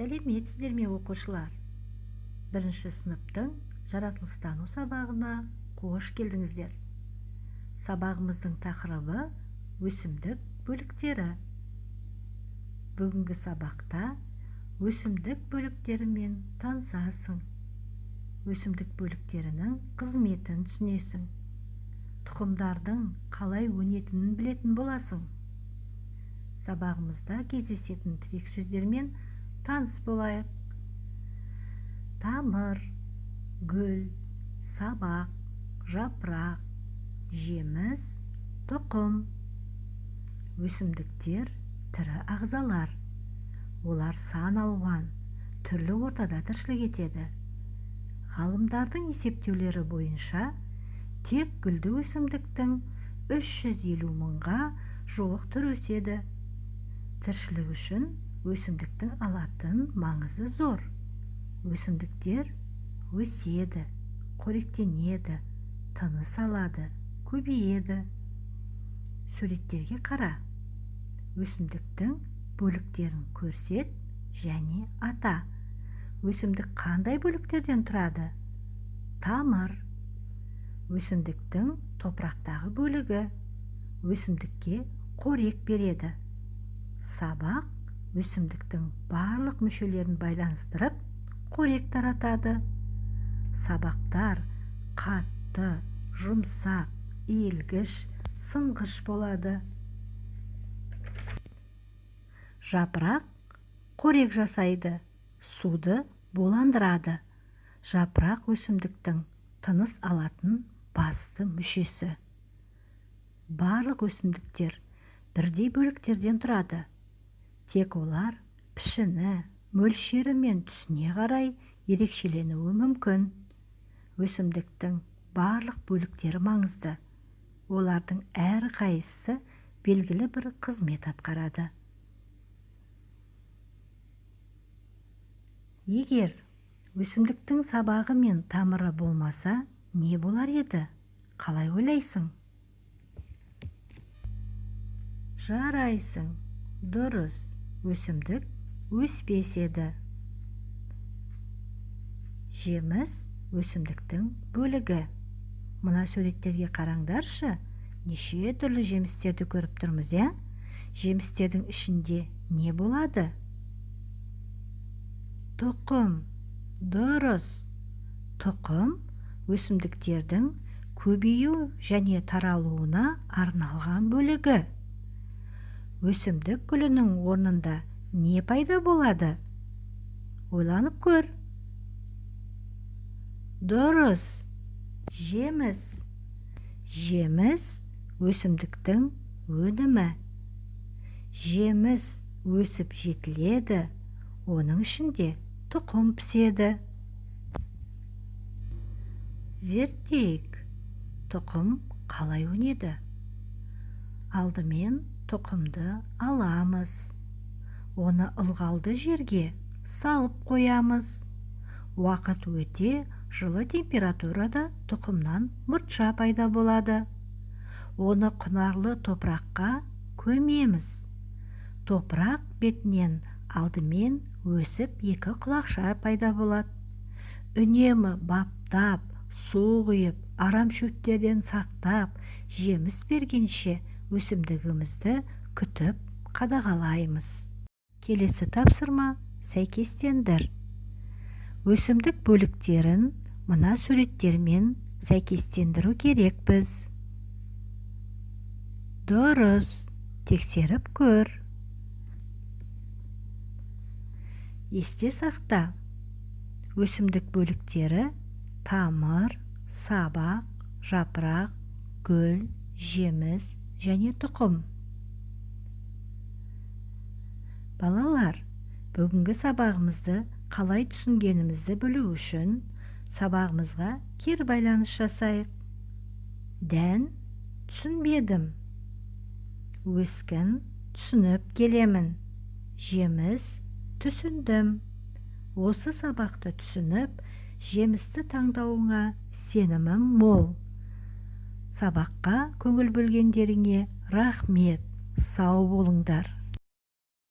Сәлеметсіздер ме, оқушылар? Бірінші сыныптың жаратылыстану сабағына қош келдіңіздер. Сабағымыздың тақырыбы өсімдік бөліктері. Бүгінгі сабақта өсімдік бөліктерімен танысасың. Өсімдік бөліктерінің қызметін түсінесің. Тұқымдардың қалай өнетінін білетін боласың. Сабағымызда кездесетін тірек сөздермен таныс болайық. Тамыр, гүл, сабақ, жапырақ, жеміс, тұқым. Өсімдіктер тірі ағзалар. Олар сан алуан, түрлі ортада тіршілік етеді. Ғалымдардың есептеулері бойынша тек гүлді өсімдіктің 350 мыңға жуық түрі өседі. Тіршілік үшін өсімдіктің алатын маңызы зор. Өсімдіктер өседі, қоректенеді, тыныс алады, көбейеді. Суреттерге қара. Өсімдіктің бөліктерін көрсет және ата. Өсімдік қандай бөліктерден тұрады? Тамыр. Өсімдіктің топырақтағы бөлігі. Өсімдікке қорек береді. Сабақ өсімдіктің барлық мүшелерін байланыстырып, қорек таратады. Сабақтар қатты, жұмсақ, иілгіш, сынғыш болады. Жапырақ қорек жасайды, суды буландырады. Жапырақ өсімдіктің тыныс алатын басты мүшесі. Барлық өсімдіктер бірдей бөліктерден тұрады. Тек олар пішіні, мөлшері мен түсіне қарай ерекшеленуі мүмкін. Өсімдіктің барлық бөліктері маңызды. Олардың әрқайсысы белгілі бір қызмет атқарады. Егер өсімдіктің сабағы мен тамыры болмаса, не болар еді? Қалай ойлайсың? Жарайсың, дұрыс, өсімдік өспес еді. Жеміс өсімдіктің бөлігі. Мына суреттерге қараңдаршы, неше түрлі жемістерді көріп тұрмыз, иә? Жемістердің ішінде не болады? Тұқым. Дұрыс. Тұқым өсімдіктердің көбею және таралуына арналған бөлігі. Өсімдік гүлінің орнында не пайда болады? Ойланып көр. Дұрыс. Жеміс. Жеміс өсімдіктің өнімі. Жеміс өсіп жетіледі, оның ішінде тұқым піседі. Зерттейік. Тұқым қалай өнеді? Алдымен тұқымды аламыз. Оны ылғалды жерге салып қоямыз. Уақыт өте жылы температурада тұқымнан мұртша пайда болады. Оны құнарлы топыраққа көмеміз. Топырақ бетінен алдымен өсіп екі құлақша пайда болады. Үнемі баптап, су құйып, арам шөптерден сақтап, жеміс бергенше өсімдігімізді күтіп қадағалаймыз. Келесі тапсырма сәйкестендір. Өсімдік бөліктерін мына суреттермен сәйкестендіру керекпіз. Дұрыс, тексеріп көр. Есте сақта. Өсімдік бөліктері тамыр, сабақ, жапырақ, гүл, жеміс және тұқым. Балалар, бүгінгі сабағымызды қалай түсінгенімізді білу үшін сабағымызға кері байланыс жасайық. Дән түсінбедім. Өскін түсініп келемін. Жеміс түсіндім. Осы сабақты түсініп, жемісті таңдауыңа сенімім мол. Сабаққа көңіл бөлгендеріңе рахмет. Сау болыңдар.